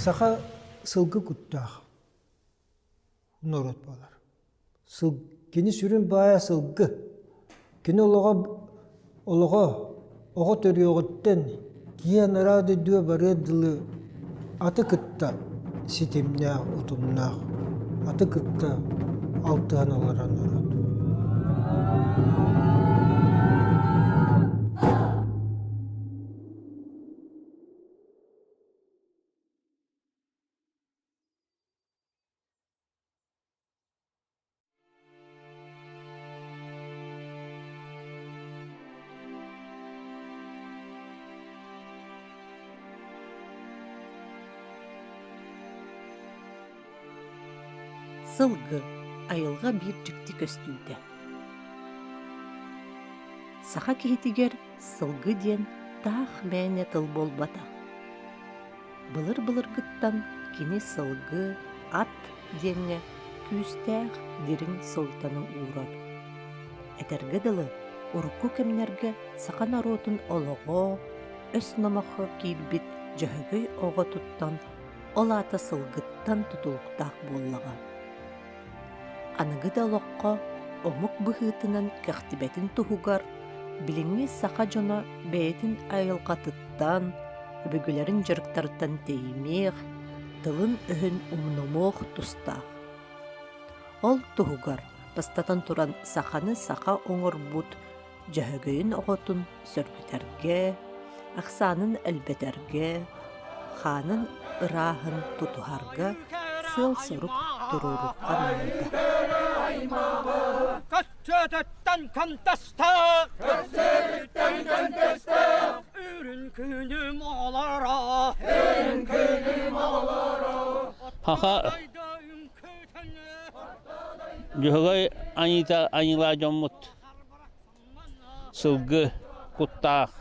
Саха сылгы куттаах норуот буолар. Сыл, кини сүрүн баайа сылгы. Кини олоҕо олоҕо оҕо төрүөҕүттэн киһи анараа дойдуга барыар дылы аты кытта ситимнээх, утумнаах, аты кытта алтыһан олорор норуот. Сылгы айылҕа биир дьикти көстүүтэ. Саха киһитигэр сылгы диэн таах мээнэ тыл буолбатах. Былыр-былыргыттан кини сылгы, ат диэҥҥэ күүстээх, дириҥ суолтаны уурар. Этэргэ дылы, урукку кэмнэргэ саха норуотун олоҕо, өс номоххо киирбит Дьөһөгөй оҕотуттан, ол аата сылгыттан тутулуктаах буоллаҕа. Аныгы да олоххо омук быһыытынан кэхтибэтин туһугар билиҥҥи саха дьоно бэйэтин айылҕатыттан, өбүгэлэрин дьарыктарыттан тэйимиэх, тылын-өһүн умнумуох тустаах. Ол туһугар, бастатан туран, саханы саха оҥорбут Дьөһөгөйүн оҕотун сөргүтэргэ, ахсаанын элбэтэргэ, хаанын ырааһын тутуһарга сыал-сорук туруоруохха наада. Көстөөтөттөн кынтастаах Көстөөтөттөн кынтастаах Үрүн күнүм оҕолоро Үрүн күнүм оҕолоро Хаха Дьөһөгөй айыыта айыылаа дьоммут Сылгы куттаах,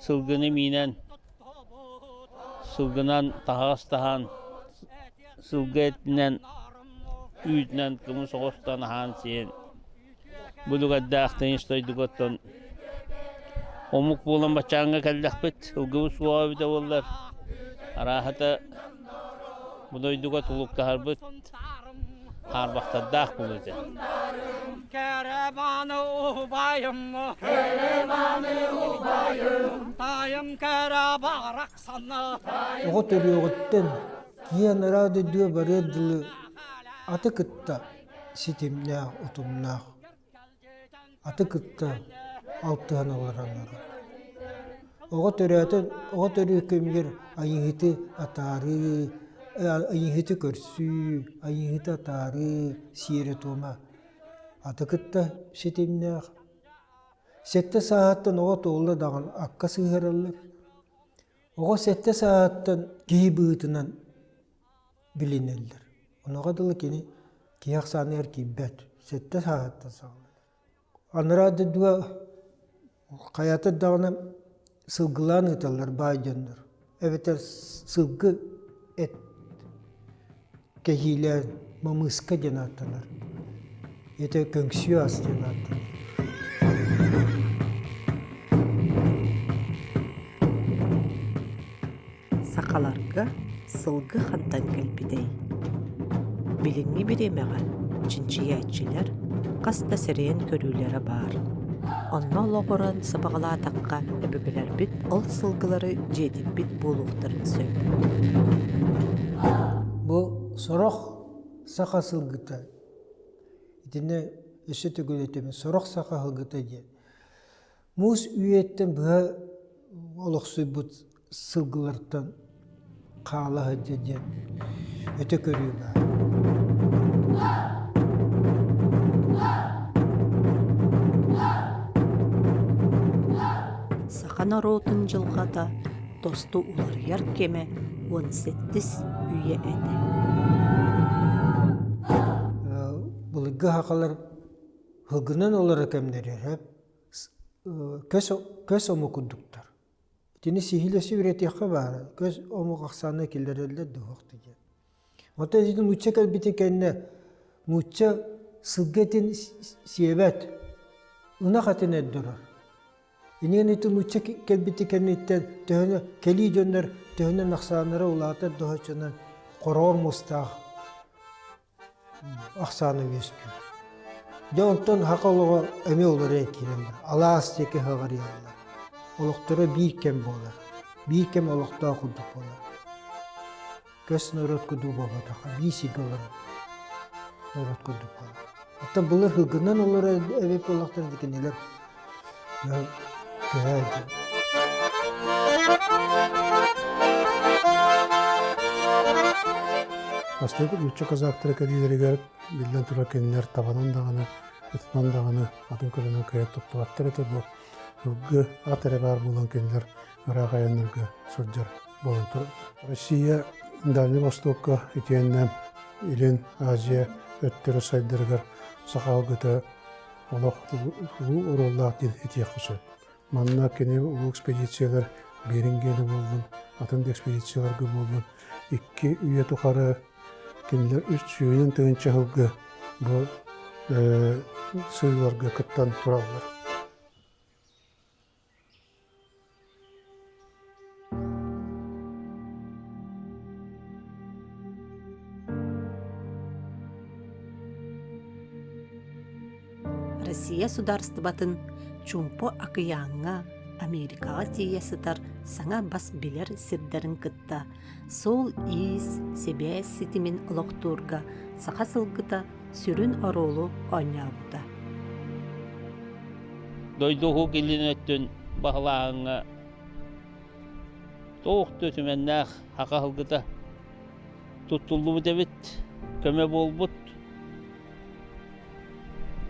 сылгыны миинэн, сылгынан таһаҕас таһан, сылгы этинэн, үүтүнэн кымыс оҕустан аһаан-сиэн бу үлүгэрдээх тыйыс дойдуга оттон омук буолан баччааҥҥа кэллэхпит, сылгыбыт суоҕа эбитэ буоллар, арааһата бу дойдуга тулуктаһарбыт хаарбахтардаах буолуо этэ. Кэрэ-мааны убайым, кэрэ-мааны убайым, таайым кэрэ барахсана. Оҕо төрүөҕүттэн киһи анараа дойдуга барыар дылы аты кытта ситимнээх, утумнаах, аты кытта алтыһан олорор норуот. Оҕо төрөөтөн, оҕо төрүүр кэмигэр айыыһыты атаарыы, айыыһыты көрсүү, айыыһыты атаарыы сиэрэ-туома аты кытта ситимнээх. Сэттэ сааһыттан оҕо туолла даҕаны акка сыһыараллар. Оҕо сэттэ сааһыттан киһи быһыытынан билинэллэр. Онуоха дылы кини киһи ахсааныгар киирбэт. Сэттэ сааһыттан саҕаланар. Анараа дойдуга хайата даҕаны сылгылаан ыыталлар баай дьоннор. Эбэтэр сылгы эт кэһиилээн мамыыска диэн ааттанар. Ити көҥсүө ас диэн ааттанар. Сахаларга сылгы хантан кэлбитэй? Билиҥҥи бириэмэҕэ чинчийээччилэр хас да сэрэйэн көрүүлэрэ баар. Онно олоҕуран сабаҕалаатахха, өбүгэлэрбит ол сылгылары дьиэтиппит буолуохтарын сөп. Бу сорох саха сылгыта итиннэ өссө төгүл этэбин сорох саха сылгыта диэн Муус үйэттэн быһа олохсуйбут сылгылартан хаала сылдьар диэн өтө көрүү баар. Саха норуотун дьылҕата тосту уларыйар кэмэ уон сэттис үйэ этэ. Былыргы сахалар һылгынан олорор кэмнэригэр көс, көс омук курдуктар. Итини сиһилэси үөрэтиэххэ баара. Көс омук ахсаана киллэрэллэр да суох диэн. Оттон ити нуучча кэлбитин кэннэ нуучча сылгы этин сиэбэт, ынах этин эрдэрэр. Инэн ити нуучча кэлбити кэнниттэн төһөнө кэлии дьоннор төһөнөн ахсааннара улаатар доһоччунан хороҕор муостаах ахсаана үөскүүр. Дьэ онтон саха олоҕо эмиэ уларыйан киирэн барар. Алаас диэки хаҕарыйаллар. Олохторо биир кэм буолар. Биир кэм олохтоох курдук буолар. Көс норуот курдук буолбатахха, биир сиргэ олорор норуот курдук буолар. Оттон былыр һылгынан олорор эбит буоллахтара кинилэр Бастакы нуучча казактара кэлиилэригэр биллэн турар кинилэр табанан даҕаны, ытынан даҕаны атын көлөнөн кыайан туттубаттар этэ бу ылгы ат эрэ баар буолан кинилэр ыраах айаннарга сылдьар буолан турар. Россия Дальний Востокка итиэннэ Илин Азия өттөрө сайдарыгар саха алгыта олох улуу оруоллаах диэн этиэххэ сөп. Манна кини улуу экспедициялар Берингены буоллун, атын да экспедицияларга буоллун, икки үйэ тухары кинилэр үс сүүнэн тыһыынча сылга бу сыыларга кыттан тураллар. Россия судаарыстыбатын Чуумпу акыйааҥҥа Америкаҕа тиийэ сытар саҥа бас билэр сирдэрин кытта суол-иис, сибээс ситимин олохтуурга саха сылгыта сүрүн оруолу оонньообута. Дойду уһук илин өттүн баһылааһыҥҥа туох да үтүмэннээх саха сылгыта туттуллубут эбит, көмө буолбут.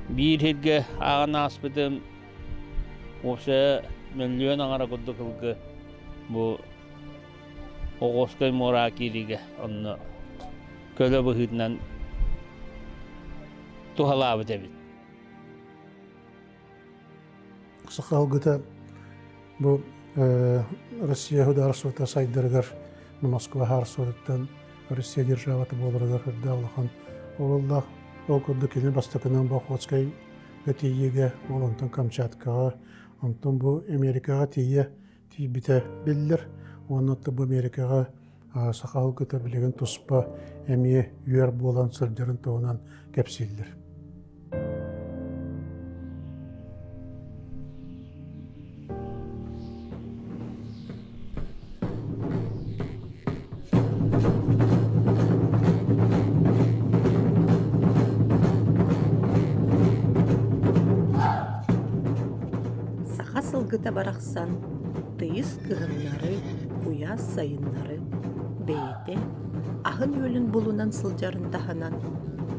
Биир сиргэ ааҕан ааспытым уопсайа мөллүөн аҥара курдук ылгы бу Оҕоской муора киириигэ онно көлө быһыытынан туһалаабыт эбит. Саха алгыта бу Россия судаарыстыбата сайдарыгар Москва хаарсыбатыттан Россия державата буоларыгар үрдээх улахан оруоллаах. Ол курдук кини бастакынан бу Охотскайга тиийиигэ, ол онтон Камчаткаҕа, онтон бу Америкаҕа тиийэ тиийбитэ биллэр. Уонна бу Америкаҕа саха алгыта билигин туспа эмиэ үөр буолан сылдьарын туһунан кэпсииллэр. Саха сылгыта барахсан тыйыс кыһыннары, куйаас сайыннары бэйэтэ аһын-үөлүн булунан сылдьарын таһынан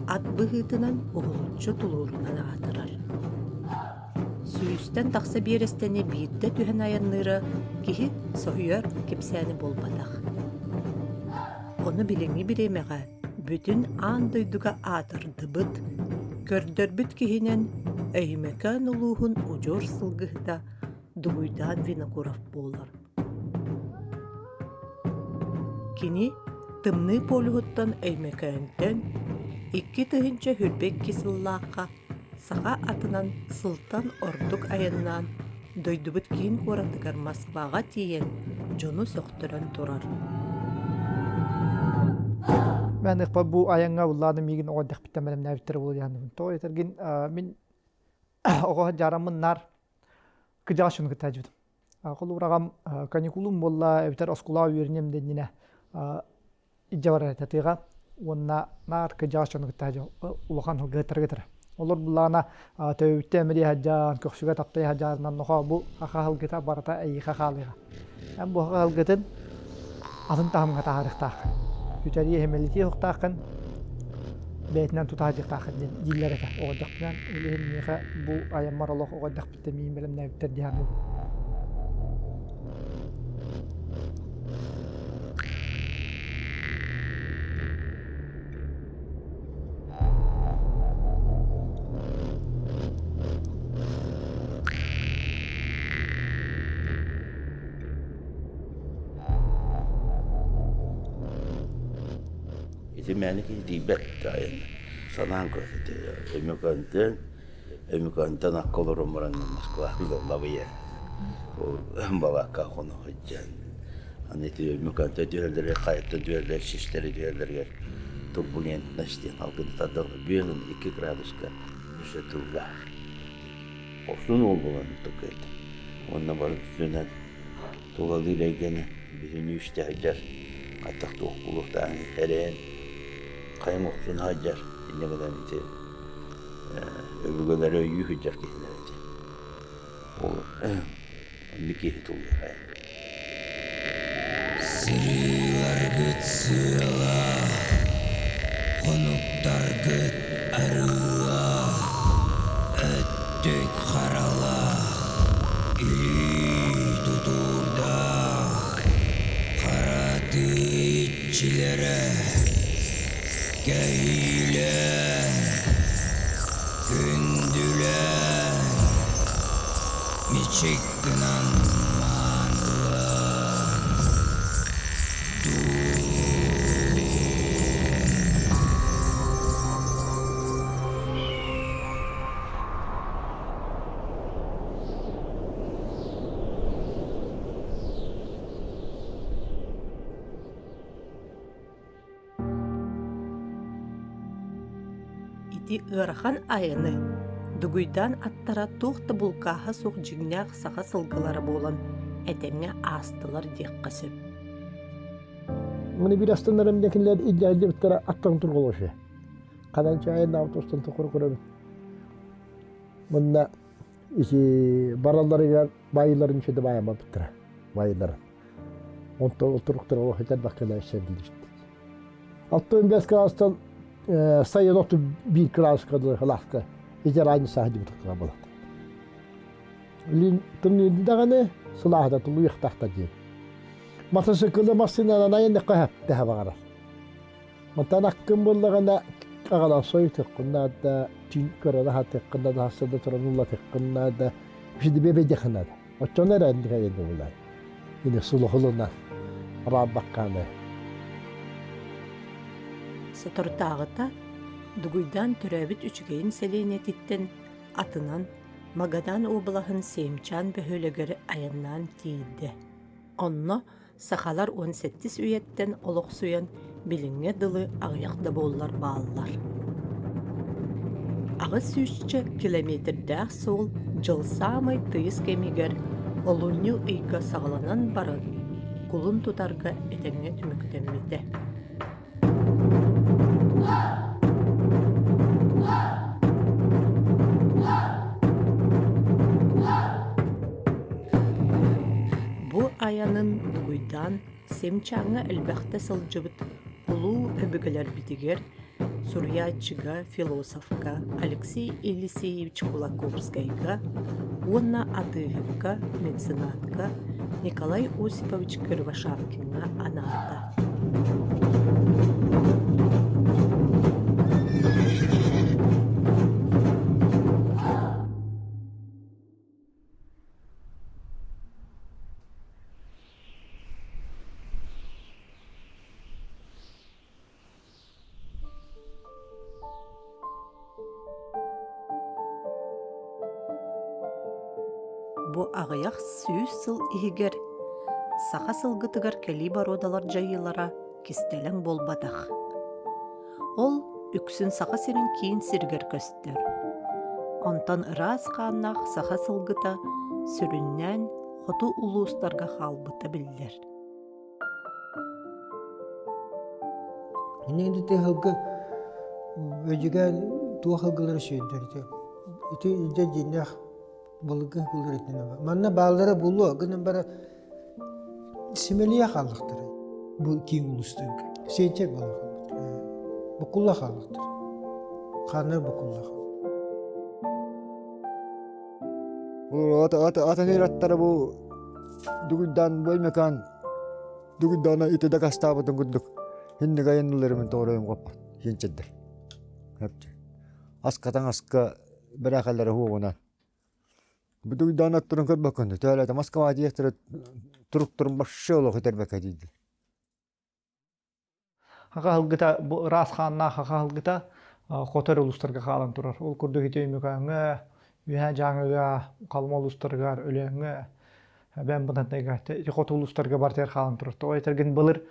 ат быһыытынан уһулуччу тулуурунан аатырар. Сүүстэн тахса биэрэстэни биирдэ түһэн айанныыра киһи соһуйар кэпсээнэ буолбатах. Ону билиҥҥи бириэмэҕэ бүтүн аан дойдуга аатырдыбыт, көрдөрбүт киһинэн Өймөкөөн улууһун удьуор сылгыһыта Дугуйдаан Винокуров буолар. Кини Тымныы полюһуттан Өймөкөөнтөн 2022 сыллаахха саха атынан сылтан ордук айаннаан дойдубут киин куоратыгар Москваҕа тиийэн дьону сөхтөрөн турар. Мен ыкпа бу айанга уллааны миигин оҕо дэхпиттэн бэлэмнээбиттэр буолуо диэн. Тоҕо этэргин мин оҕо дьаараммын наар кыдьаҕас дьону кытта дьыбытым. Холобураҕам каникулум буолла эбэтэр оскуолаҕа үөрэниэм дэннинэ илдьэ барар этэ тыаҕа уонна наар кыдьаҕас дьону кытта улахан сылгыһыттарга этэрэ. Олор буллаҕына төбөбүттэн эмиэ сылдьан, көхсүгэ таптайа сылдьарынан нохоо бу хаха сылгыта барыта эйиэхэ хаалыаҕа. Эн бу хаха сылгытын атын таһымҥа таһаарыахтааххын. Үтэрии эһимэлитиэ суохтааххын, бэйэтинэн тута сылдьыахтааххын диэн дииллэр этэ. Оҕо эрдэхпинэн ол иһин миэхэ бу айаммар олох оҕо эрдэхпиттэн миигин бэлэмнээбиттэр дии саныыбын. Ити мээнэ киһи тиийбэт айан санаан көр Өймөкөөнтөн Өймөкөөнтөн акка олорон баран Москваҕа лабыйа. Ол балаакка хоно сылдьан аны ити Өймөкөөнтөн түһэллэригэр, хайаттан түһэллэр, систэри түһэллэригэр турбулентность диэн алгыны тардаллар. Бүөлүн 2 градуска өссө тыллаах. Хорсун уол буолан тыккайда. Уонна бары үстүнэн тулалыыр эйгэни бүтүннүү истэ сылдьар, хайдах туох буолуохтааҕын эрэйэн хайаҥ охсун сылдьар. Инньэ гынан ити өбүгэлэри өйүү сылдьар киһилэр ити. Ол оннук киһи тулуйар. Сырыыларгыт сыалаах, хонуктаргыт арыылаах, өттүк харалаах, илии тутуурдаах, хара тыы иччилэрэ, кэһиилээх, күндүлээх, мичик гынан маанылаан Ити ыарахан айаны Дугуйдаан аттара туох да булкааһа суох дьиҥнээх саха сылгылара буолан этэҥҥэ аастылар диэххэ сөп. Маны биир астынарым диэн кинилэр илдьэ аттарын турголоше. Ханан чайын устан тохор көрөбүн. Мунна ити баралларыгар байыларын үчүдэ баайаммыттара. Байыларын. Онтон отуруктар олох элбэх кэлээччи Алтын бес кылаастан сайын оту биир кылааска дылы кылааска ветеран саһдыбыт болот. Лин тымныйды даҕаны сылааһыда тулуйахтахта диэн. Матасыкылы массыынанан айанныхха хэп баҕарар. Мантан аккын буоллаҕына аҕалан сойутуоххун наада, түүн көрөн аһатыаххын наада, хассада туран уллатыаххын наада, биши бэбэйдиэххин наада. Оччону эрэ инник булар. Ини сулуһулунан араабаккааны. Соторутааҕыта Дугуйдаан төрөөбүт Үчүгэйин сэлиэнньэтиттэн атынан Магадан уобалаһын Сеймчан бөһүөлэгэр айаннаан тиийдэ. Онно Сахалар уон сэттис үйэттэн олохсуйан билиҥҥэ дылы аҕыйах да буоллар бааллар. Аҕыс сүүсчэ километрдээх суол дьыл саамай тыйыс кэмигэр олунньу ыйга саҕаланан баран, кулун тутарга этэҥҥэ түмүктэммитэ. Бу айанын Дугуйдаан Семчаҥҥа элбэхтэ сылдьыбыт улуу өбүгэлэрбитигэр суруйааччыга, философка Алексей Елисеевич Кулаковскайга уонна атыыһыкка, меценатка Николай Осипович Кривошапкиҥҥа анаата. Бу аҕыйах сүүс сыл иһигэр саха сылгытыгар кэлии боруодалар дьайыылара кистэлэҥ буолбатах. Ол үксүн Саха сирин киин сиригэр көстөр. Онтон ыраас хааннаах саха сылгыта сүрүннээн хоту улуустарга хаалбыта биллэр. Инники тыһылгы өдьүгээн туох ылгылары сүйдэр ити. Ити илдьэ дьиҥнээх былыргы ылгылар итинэн Манна бааллара булуо, гынан бара симэлийэ хааллахтара. Бу киин улуустарга. Сиэнчэр буола хаалбыт. Букулла хааллахтара. Хааннар букулла хаалла. Атын аттара бу дугуйдаан бу Өймөкөөн дугуйдаана ити дакастаабытын курдук инник айанныларымын тоҕоройум хоппот хиэнчэрдэр аска таҥаска бэрээхэллэрэ хуоҕунан бу дугуйдаан аттарын көрбөккүн төөлөтө Москва диэхтэрэ туруктарын вообще олох итербэккэ дииллэр Хаха аһылгыта бу ыраас хааннаах хаха аһылгыта хоту эрэ улуустарга хаалан турар. Ол курдук ити Өймөкөөҥҥө, Үөһээ Дьааҥыга, Халыма улуустарыгар, Өлөөҥҥө. Бэм бытантайга хоту улуустарга барытыгар хаалан турар. Тоҕо этэргин былыр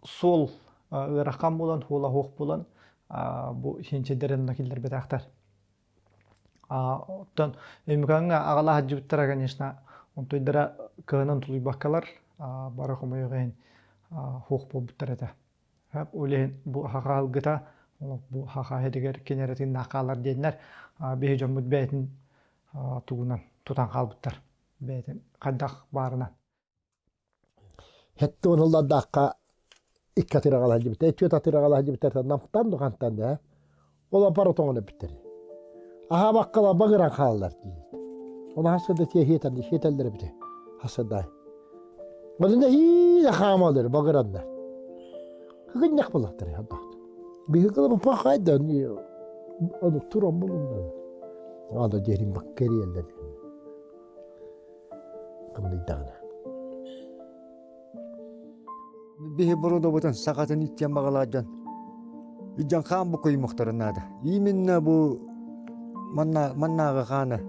суол ыарахан буолан, хуола хуох буолан бу сиэнчэйдэр онно киллэрбэтэхтэр. Оттон Өймөкөөҥҥө аҕалаах сылдьыбыттара, конечно, онтуйдара кыһынын тулуйбаккалар бары хомойуох иһин хуох буолбуттар этэ. Ол иһин бу хаха ылгыта бу хаха иһигэр кинэрэтин хаалар диэннэр биһи дьоммут бэйэтин тугунан тутан хаалбыттар бэйэтин хайдах баарынан. Хэтти оноллардаахха икки атыраҕалаһа дьибитэ, түөрт атыраҕалаһа дьибитэ намтан духантан да ол аппар отоҥон эппиттэр. Аһаабаккала багыран хааллар диир. Оны хасыда тиэ хиэтэллэр эбите. Хасыдай. Онно хиилэ хаамалар багыраннар. Кыгынньах булаттар хаддахт. Биһиги кылы хайда ону туран булунна. Ада дерин баккериэллер. Кымныйдаҕына. Биһи бородобутун сахатын иттиэн баҕалаах дьон илдьэн хаан букуймуктарын наада. Именно бу манна маннааҕы хааны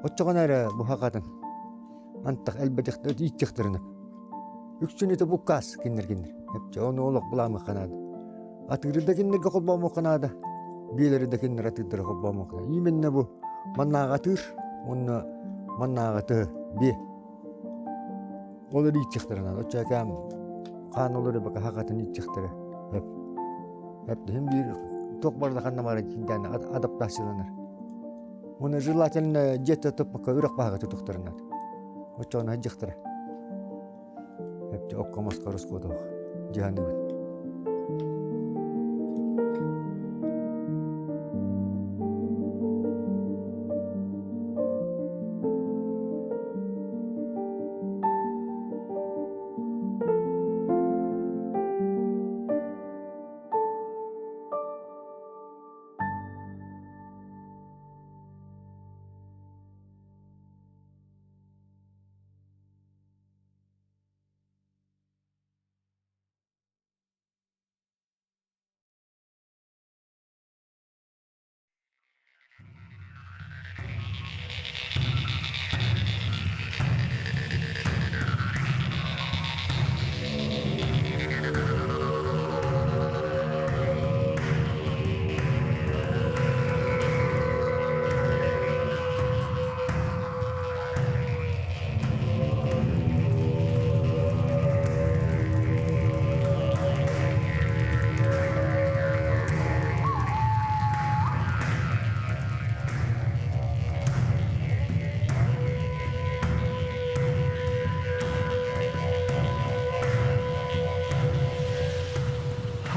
оччоҕуна эрэ бу хахатын антах элбэтих ииттихтэринэ үксүн ити буккаас киннэр киннэр эпчэ ону олох былаамыхха наада. Атыыры да киннэргэ холбоомуохха наада. Биэлэри да киннэр атыырдары холбоомуохха наада. Именно бу маннааҕы атыыр уонна маннааҕы тыһы биэ Ол иитиэхтэрэ наада. Оччоокэм хаан олор бака хахатын иитиэхтэрэ. Эп. Эп иһин биир туох барда ханна бары киинтэн адаптацияланар. Уонна желательно дьиэтэ туппакка үрэх баһаҕа тутуохтарын наада. Оччоҕуна сылдьыахтара. Эп окко маска ороскуотуох дьаһаныбыт.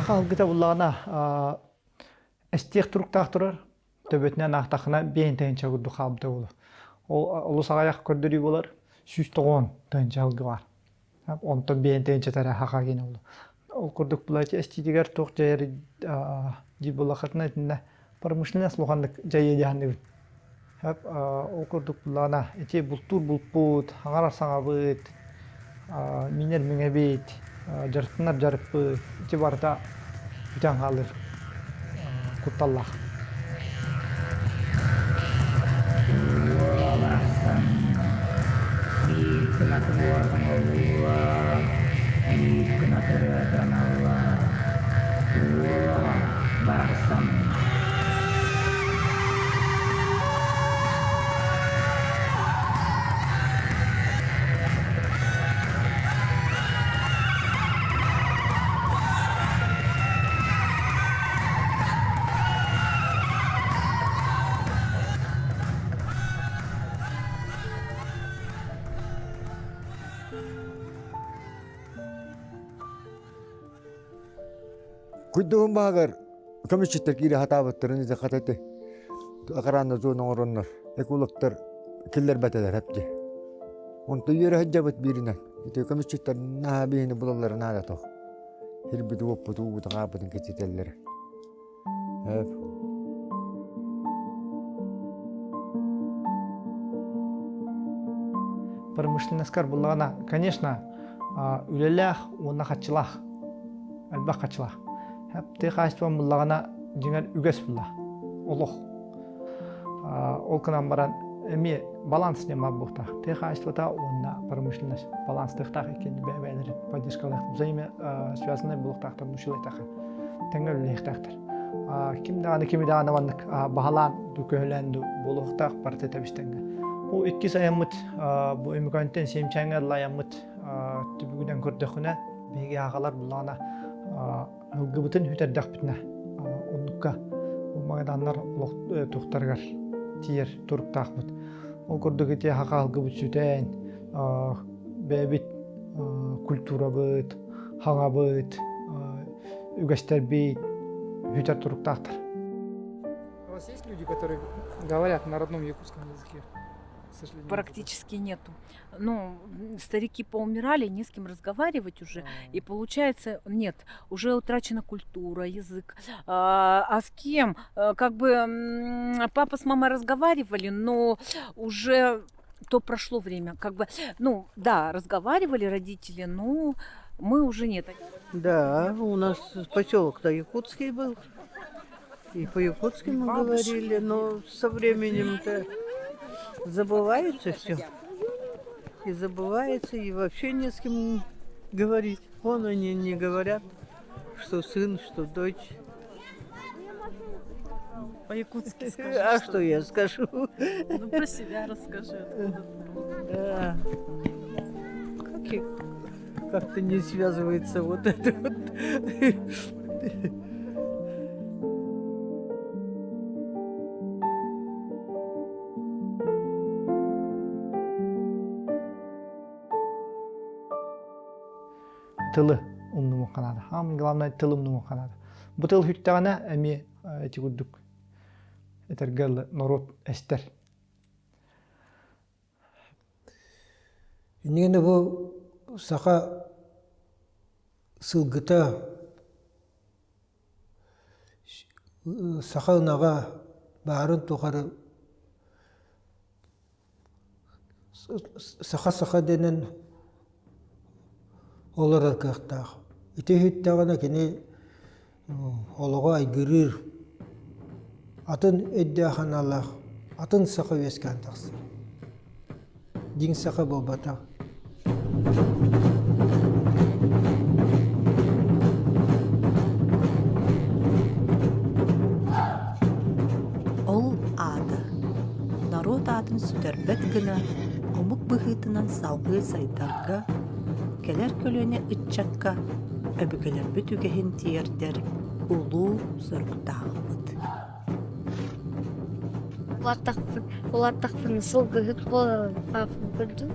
Саха алгыта буллаҕына эстиэх туруктаах турар төбөтүнэн аахтаххына биэһин тыһыынча курдук хаалбыта буолуо. Ол олус аҕыйах көрдөрүү буолар, 190 тыһыынча алгы баар. Онтон биэһин тыһыынчата эрэ хаха гиэнэ буолуо. Ол курдук былач эстиитигэр туох дьайар дии буоллаххытына итиннэ промышленность улаханнык дьайыа дьаһанныбыт. Ол курдук буллаҕына ити бултуур булпут, аҥарар саҥабыт, миинэр миҥэбит, дьарыктанар дьарыкпыт ити барыта бүтэн хаалыр кутталлаах. Уолахсан биир гына туруорумуллуо, биир гына төрөөтөн Уола барсан. Куйдуһун баһыгар көмүсчүттэр киирэ сатаабыттарын ити хата ити охрана зона оҥороннор экологтар киллэрбэтэлэр эпти. Онто үөрэ сылдьабыт бииринэн. Ити көмүсчүттэр наһаа биһини булаллара наада тох. Хирбит уоппут уубут хааппытын кичитэллэр. Эп. Промышленноскар буллаҕына, конечно, үлэлээх уонна хаччылаах. Элбэх хаччылаах. Тыа хаһаайыстыбам буллаҕына, дьиҥэр үгэс булла. Олох. Ол гынан баран эмиэ баланс диэн баар буолуохтаах. Тыа хаһаайыстыбата уонна промышленность баланстыахтаах иккиэн бэйэ-бэйэлэрин поддержкалаах взаимосвязанный буолуохтаахтар научилайтаха тэҥҥэ үлэлиэхтээхтэр. Ким даҕаны кими даҕаны маннык баһылаан ду көһөлөөн ду буолуохтаах барыта тэбис-тэҥҥэ. Бу иккис айаммыт бу Өмүкөнтөн Сиэмчээҥҥэ ыла айаммыт түбүгүнэн көрдөххүнэ биһиги аҕалар буллаҕына ылгыбытын үтэрдэхпитинэ оннукка магаданнар олох туохтарыгар тиийэр туруктаахпыт. Ол курдук ити хаалгыбыт сүтэн бэйэбит культурабыт, хаҥабыт, үгэстэрбит бүтэр туруктаахтар. У вас есть люди, которые говорят на родном якутском языке? Практически нету. Ну, старики поумирали, не с кем разговаривать уже. И получается, нет, уже утрачена культура, язык. А с кем? Как бы папа с мамой разговаривали, но уже то прошло время. Как бы, ну, да, разговаривали родители, но мы уже нет. Да, у нас поселок-то якутский был. И по-якутски мы говорили, но со временем-то забывается все. И забывается, и вообще не с кем говорить. Вон они не говорят, что сын, что дочь. По-якутски скажи. А что я скажу? Ну, про себя расскажи. Откуда ты? Да. Как я- Как-то не связывается вот это вот. Тылы умнумуохха наада. Самое главное тыл умнумуохха наада. Бу тыл сүттэҕинэ эмиэ ити курдук этэргэ норуот эстэр. Иннигинэ бу саха сылгыта саха ынаҕа баарын тухары саха-саха дэнэн олорор кыахтаах. Ити иһиттэҕинэ кини олоҕо айгырыыр, атын өйдөөх-санаалаах, атын саха үөскээн тахсар. Дьиҥ саха буолбатах. Ол аата норуот аатын сүтэрбэт гына омук быһыытынан салгыы сайдарга, кэлэр көлүөнэ ыччакка өбүгэлэрбит үгэһин тиэрдэр улуу соруктаахпыт. Улааттахпын, улааттахпына сылгыһыт буоларым папам көрдүм.